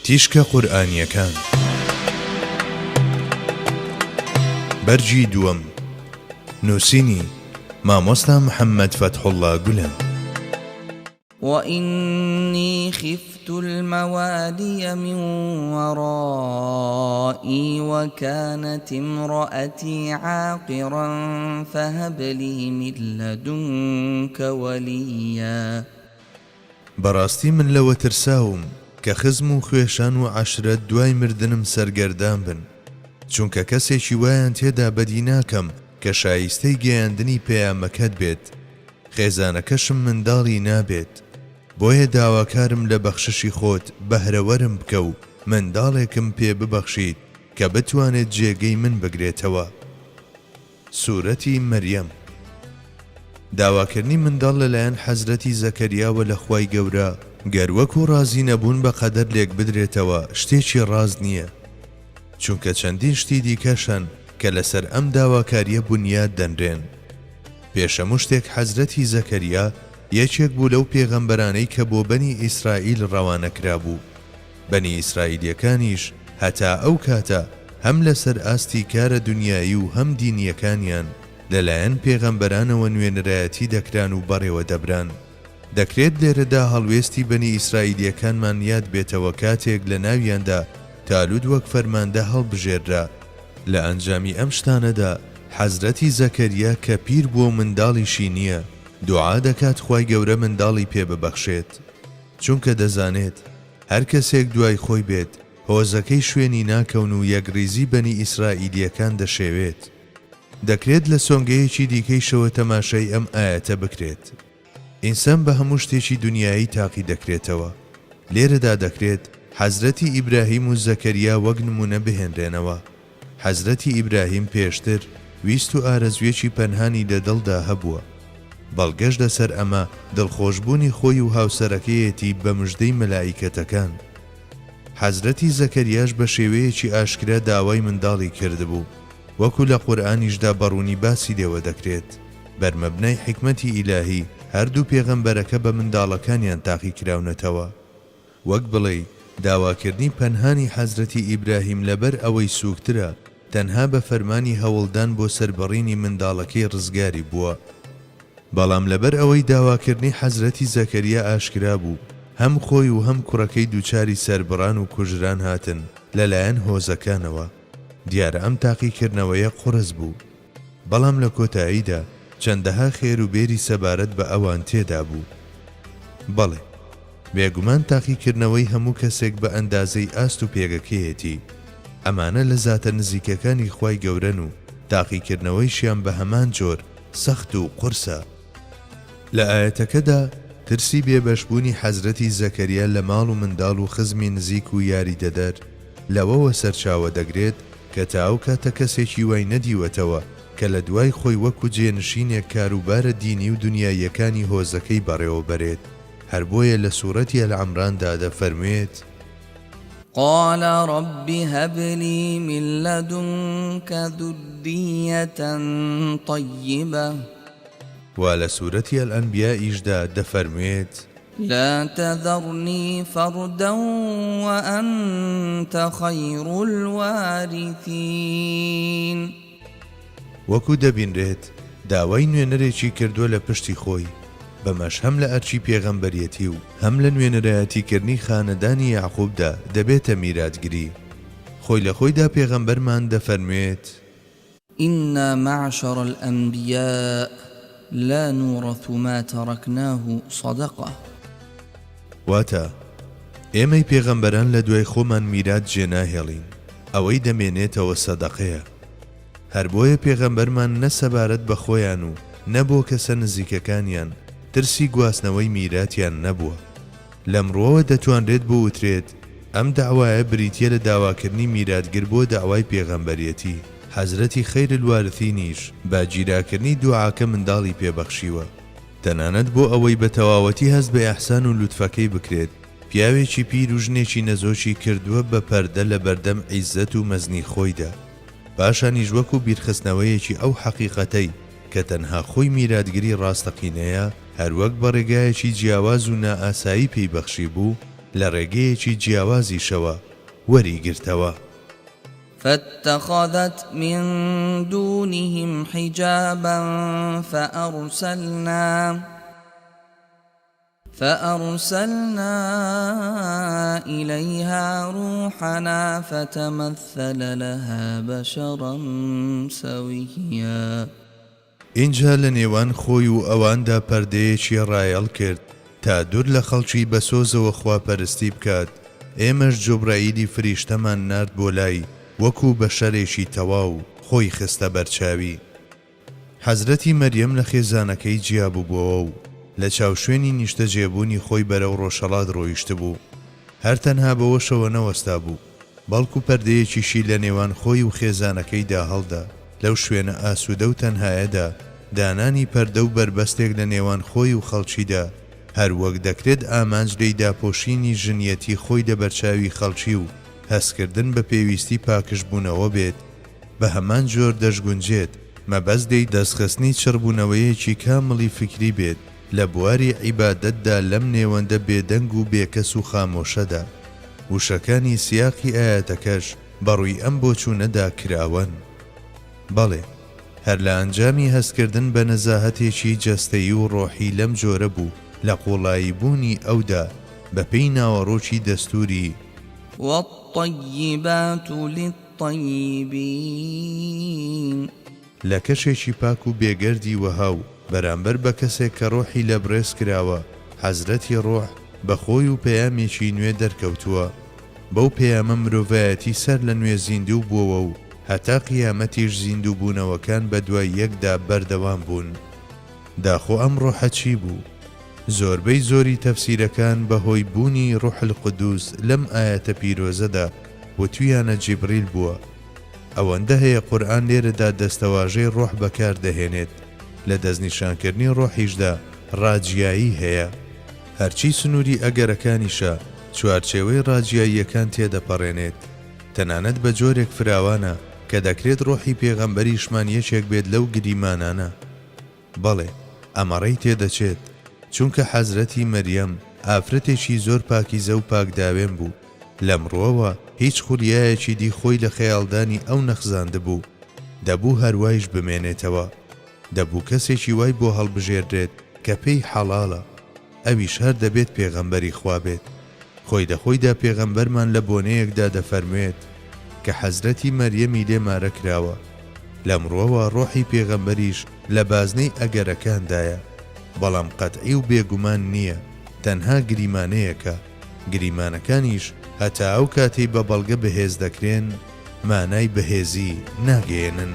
تیشکە قورئانیەکان بەرگی دووەم نووسینی مامۆستا محەممەد فەتحوڵڵا گولەن. وإنی خفت الموالی من ورائي وكانت امرأتي عاقرا فهب لي من لدنک ولیا. بەڕاستی من لەوە ترساوم کە خزم و خوێشان و عەشرەت دوای مردنم سەرگەردان بن، چونکە کەسێکی وایان تێدا بەدی ناکەم کە شایستەی گەیاندنی پەیامەکەت بێت، خێزانەکەشم منداڵی نابێت، بۆیە داواکارم لە بەخششی خۆت بەهرەوەرم بکە و منداڵێکم پێ ببەخشیت کە بتوانێت جێگەی من بگرێتەوە. سورەتی مەریەم. داواکردنی منداڵ لەلایەن حەزرەتی زەکەریاوە لە خوای گەورە، گەر وەکو ڕازی نەبوون بە قەدەر لێکبدرێتەوە شتێکی ڕاست نییە، چونکە چەندین شتی دیکەش هەن کە لەسەر ئەم داواکارییە بونیاد دەنرێن. پێش هەموو شتێک حەزرەتی زەکەریا یەکێک بوو لەو پێغەمبەرانەی کە بۆ بەنی ئیسرائیل ڕەوانە کرابوو، بەنی ئیسرائیلیەکانیش هەتا ئەو کاتە هەم لەسەر ئاستی کارە دونیایی و هەم دینیەکانیان لەلایەن پێغەمبەرانەوە نوێنەرایەتی دەکران و بەڕێوە دەبران. دەکرێت لێرەدا هەڵوێستی بەنی ئیسرائیلیەکانمان یاد بێتەوە کاتێک لە ناویاندا تالوت وەک فەرماندە هەڵبژێررا. لە ئەنجامی ئەم شتانەدا حەزرەتی زەکەریا کە پیر بووە و منداڵیشی نییە دوعا دەکات خوای گەورە منداڵی پێ ببەخشێت. چونکە دەزانێت هەر کەسێک دوای خۆی بێت هۆزەکەی شوێنی ناکەون و یەکڕیزی بەنی ئیسرائیلییەکان دەشێوێت. دەکرێت لە سۆنگەیەکی دیکەیشەوە تەماشای ئەم ئایەتە بکرێت. ئینسان بە هەموو شتێکی دونیایی تاقی دەکرێتەوە. لێرەدا دەکرێت حەزرەتی ئیبراهیم و زەکەریا وەک نموونە بهێنرێنەوە. حەزرەتی ئیبراهیم پێشتر ویست و ئارەزوویەکی پەنهانی لە دڵدا هەبووە. بەڵگەش لەسەر ئەمە دڵخۆشبوونی خۆی و هاوسەرەکەیەتی بە مژدەی مەلائیکەتەکان. حەزرەتی زەکەریاش بە شێوەیەکی ئاشکرا داوای منداڵی کردبوو، وەکو لە قورئانیشدا بەڕوونی باسی لێوە دەکرێت. بەرمەبنای حیکمەتی ئیلاهی هەردوو پێغەمبەرەکە بە منداڵەکانیان تاقیکراونەتەوە. وەک بڵێی داواکردنی پەنهانی حەزرەتی ئیبراهیم لەبەر ئەوەی سووکترە تەنها بە فەرمانی هەوڵدان بۆ سەربڕینی منداڵەکەی ڕزگاری بووە. بەڵام لەبەر ئەوەی داواکردنی حەزرەتی زەکەریا ئاشکرا بوو هەم خۆی و هەم کوڕەکەی دووچاری سەربڕان و کوژران هاتن لەلایەن هۆزەکانەوە. دیارە ئەم تاقیکردنەوەیە قوڕس بوو. بەڵام لە کۆتاییدا چەندەها خێر و بێری سەبارەت بە ئەوان تێدا بوو. بەڵێ. بێگومان تاقیکردنەوەی هەموو کەسێک بە ئەندازەی ئاست و پێگەکەیەتی. ئەمانە لە زاتە نزیکەکانی خوای گەورەن و تاقیکردنەوەیشیان بە هەمان جۆر سەخت و قورسە. لە ئایەتەکەدا ترسی بێبەشبوونی حەزرەتی زەکەریا لە ماڵ و منداڵ و خزمی نزیک و یاریدەدەر لەوەوە سەرچاوە دەگرێت کە تا ئەو کاتە کەسێکی وای نەدیوەتەوە کە لە دوای خۆی وەکو جێنشینێک کاروبارە دینی و دونیاییەکانی هۆزەکەی بەڕێوەبەرێت هەر بۆیە لە سورەتی العمران دا دەفەرموێت. قال رب هب لي من لدنک ذریة طیبە. وە لە سورەتی الانبیاء یشدا دەفەرموێت. لا تذرنی فردا وانت خیر الوارثین. وەکو دەبینرێت داوای نوێنەرێکی کردووە لە پشتی خۆی، بەمەش هەم لە ئەرکی پێغەمبەریەتی و هەم لە نوێنەرایەتیکردنی خانەدانی یەعقوبدا دەبێتە میراتگری. خۆی لە خۆیدا پێغەمبەرمان دەفەرموێت. انا معشر الانبیاء لا نورث ما ترکناه صدقە. واتە، ئێمەی پێغەمبەران لە دوای خۆمان میرات جێناهێڵین، ئەوەی دەمێنێتەوە سەدەقەیە. هەر بۆیە پێغەمبەرمان نە سەبارەت بە خۆیان و نە بۆ کەسە نزیکەکانیان ترسی گواستنەوەی میراتیان نەبووە. لەم ڕووەوە دەتوانرێت بوترێت ئەم دەعوایە بریتییە لە داواکردنی میراتگر بۆ دەعوای پێغەمبەرێتی، حەزرەتی خیر الوارثینیش بە گیراکردنی دوعاکە منداڵی پێ بەخشیوە. تەنانەت بۆ ئەوەی بە تەواوەتی هەست بە ئیحسان و لوتفەکەی بکرێت، پیاوێکی پیر و ژنێکی نەزۆکی کردووە بە پەردە لە بەردەم عیززەت و مەزنی خۆیدا. پاشانیش وەکو بیرخستنەوەیەکی ئەو حەقیقەتەی کە تەنها خۆی میراتگری ڕاستەقینەیە، هەروەک بە ڕێگایەکی جیاواز و نائاسایی پێی بەخشیبوو. لە ڕێگەیەکی جیاوازیشەوە وەریگرتەوە. فاتخذت من دونهم حجابا فأرسلنا فأرسلنا إلیها روحنا فتمثل لها بشرا سویا. ئینجا لە نێوان خۆی و ئەواندا پەردەیەکی ڕایەڵ کرد تا دوور لە خەڵکی بە سۆزەوە خواپەرستی بکات، ئێمەش جوبرەئیلی فریشتەمان نارد بۆ لای وەکو بەشەرێکی تەواو خۆی خستە بەرچاوی. حەزرەتی مەریەم لە خێزانەکەی جیا بووبۆوە و لە چاوشوێنی نیشتەجێبوونی خۆی بەرەو ڕۆژهەڵات ڕۆیشتبوو. هەر تەنها بەوەشەوە نەوەستابوو، بەڵکو پەردەیەکیشی لە نێوان خۆی و خێزانەکەیدا هەڵدا. لەو شوێنە ئاسوودە و تەنهایەدا، دانانی پەردە و بەربەستێک لە نێوان خۆی و خەڵکیدا، هەر وەک دەکرێت ئامانج لێی داپۆشینی ژنیەتی خۆی لە بەرچاوی خەڵکی و هەستکردن بە پێویستی پاکژبوونەوە بێت، بە هەمان جۆر دەشگونجێت مەبەست لێی دەستخستنی چڕبوونەوەیەکی کامڵی فیکری بێت لە بواری عیبادەتدا لەم نێوەندە بێدەنگ و بێکەس و خامۆشەدا. وشەکانی سیاقی ئایەتەکەش بە ڕووی ئەم بۆچوونەدا کراوەن. بەڵێ، هەر لە ئەنجامی هەستکردن بە نەزاهەتێکی جەستەیی و ڕۆحی لەم جۆرە بوو لە قووڵایی بوونی ئەودا بە پێی ناوەڕۆکی دەستووری، والطیبات للطیبین. لە کەشێکی پاک و بێگەردی وەها و بەرامبەر بە کەسێک کە ڕۆحی لەبڕێز کراوە، حەزرەتی ڕۆح بە خۆی و پەیامێکی نوێ دەرکەوتووە. بەو پەیامە مرۆڤایەتی سەر لە نوێ زیندوو بووەوە و هەتا قیامەتیش زیندووبوونەوەکان بە دوای یەکدا بەردەوام بوون. داخۆ ئەم ڕۆحە چی بوو؟ زۆربەی زۆری تەفسیرەکان بە هۆی بوونی روح القدوس لەم ئایەتە پیرۆزەدا وتویانە جیبریل بووە. ئەوەندە هەیە قورئان لێرەدا دەستەواژەی ڕۆح بەکار دەهێنێت، لە دەستنیشانکردنی ڕۆحیشدا ڕاجیایی هەیە. هەرچی سنووری ئەگەرەکانیشە چوارچێوەی ڕاجیاییەکان تێدەپەڕێنێت. تەنانەت بە جۆرێک فراوانە کە دەکرێت ڕۆحی پێغەمبەریشمان یەکێک بێت لەو گریمانانە. بەڵێ ئەمە ڕێی تێدەچێت، چونکە حەزرەتی مەریەم ئافرەتێکی زۆر پاکیزە و پاکداوێن بوو، لەم ڕووەوە هیچ خولیایەکی دی خۆی لە خەیاڵدانی ئەو نەخزاندبوو، دەبوو هەروایش بمێنێتەوە. دەبوو کەسێکی وای بۆ هەڵبژێردرێت کە پێی حەڵاڵە. ئەویش هەر دەبێت پێغەمبەری خوا بێت. خۆی لە خۆیدا پێغەمبەرمان لە بۆنەیەکدا دەفەرموێت کە حەزرەتی مەریەمی لێ مارە کراوە. لەم ڕووەوە ڕۆحی پێغەمبەریش لە بازنەی ئەگەرەکاندایە. بەڵام قەتعی و بێگومان نییە، تەنها گریمانەیەکە. گریمانەکانیش هەتا ئەو کاتەی بە بەڵگە بەهێز دەکرێن، مانای بەهێزی ناگەیەنن.